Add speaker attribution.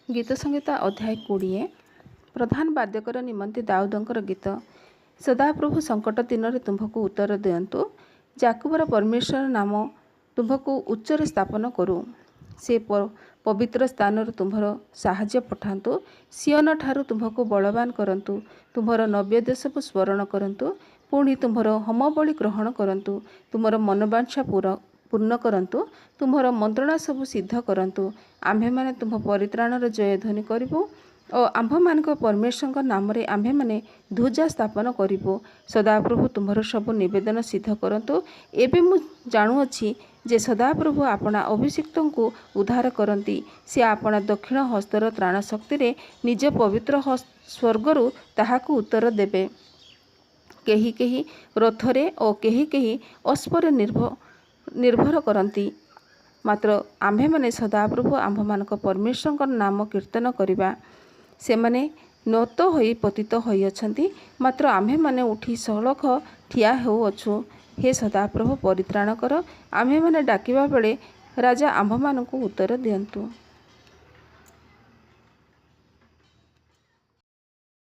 Speaker 1: ଗୀତ ସଂହିତା ଅଧ୍ୟାୟ 20। ପ୍ରଧାନ ବାଦ୍ୟକର ନିମନ୍ତେ ଦାଉଦଙ୍କର ଗୀତ। ସଦାପ୍ରଭୁ ସଙ୍କଟ ଦିନରେ ତୁମ୍ଭକୁ ଉତ୍ତର ଦିଅନ୍ତୁ। ଯାକୁବର ପରମେଶ୍ୱର ନାମ ତୁମ୍ଭକୁ ଉଚ୍ଚରେ ସ୍ଥାପନ କରୁ। ସେ ପବିତ୍ର ସ୍ଥାନରୁ ତୁମ୍ଭର ସାହାଯ୍ୟ ପଠାନ୍ତୁ, ସିୟୋନ ଠାରୁ ତୁମ୍ଭକୁ ବଳବାନ କରନ୍ତୁ। ତୁମ୍ଭର ନୈବେଦ୍ୟ ସବୁ ସ୍ମରଣ କରନ୍ତୁ, ପୁଣି ତୁମ୍ଭର ହୋମବଳି ଗ୍ରହଣ କରନ୍ତୁ। ତୁମର ମନୋବାଞ୍ଛା ପୂର୍ଣ୍ଣ କରନ୍ତୁ, ତୁମ୍ଭର ମନ୍ତ୍ରଣା ସବୁ ସିଦ୍ଧ କରନ୍ତୁ। ଆମ୍ଭେମାନେ ତୁମ୍ଭ ପରିତ୍ରାଣର ଜୟଧ୍ୱନି କରିବୁ ଓ ଆମ୍ଭମାନଙ୍କ ପରମେଶ୍ୱରଙ୍କ ନାମରେ ଆମ୍ଭେମାନେ ଧ୍ୱଜା ସ୍ଥାପନ କରିବୁ। ସଦାପ୍ରଭୁ ତୁମ୍ଭର ସବୁ ନିବେଦନ ସିଦ୍ଧ କରନ୍ତୁ। ଏବେ ମୁଁ ଜାଣୁଅଛି ଯେ ସଦାପ୍ରଭୁ ଆପଣା ଅଭିଷିକ୍ତଙ୍କୁ ଉଦ୍ଧାର କରନ୍ତି। ସେ ଆପଣା ଦକ୍ଷିଣ ହସ୍ତର ତ୍ରାଣ ଶକ୍ତିରେ ନିଜ ପବିତ୍ର ସ୍ୱର୍ଗରୁ ତାହାକୁ ଉତ୍ତର ଦେବେ। କେହି କେହି ରଥରେ ଓ କେହି କେହି ଅଶ୍ୱରେ ନିର୍ଭର କରନ୍ତି, ମାତ୍ର ଆମ୍ଭେମାନେ ସଦାପ୍ରଭୁ ଆମ୍ଭମାନଙ୍କ ପରମେଶ୍ୱରଙ୍କ ନାମ କୀର୍ତ୍ତନ କରିବା। ସେମାନେ ନତ ହୋଇ ପତିତ ହୋଇଅଛନ୍ତି, ମାତ୍ର ଆମ୍ଭେମାନେ ଉଠି ସଳଖ ଠିଆ ହେଉଅଛୁ। ହେ ସଦାପ୍ରଭୁ, ପରିତ୍ରାଣ କର। ଆମ୍ଭେମାନେ ଡାକିବା ବେଳେ ରାଜା ଆମ୍ଭମାନଙ୍କୁ ଉତ୍ତର ଦିଅନ୍ତୁ।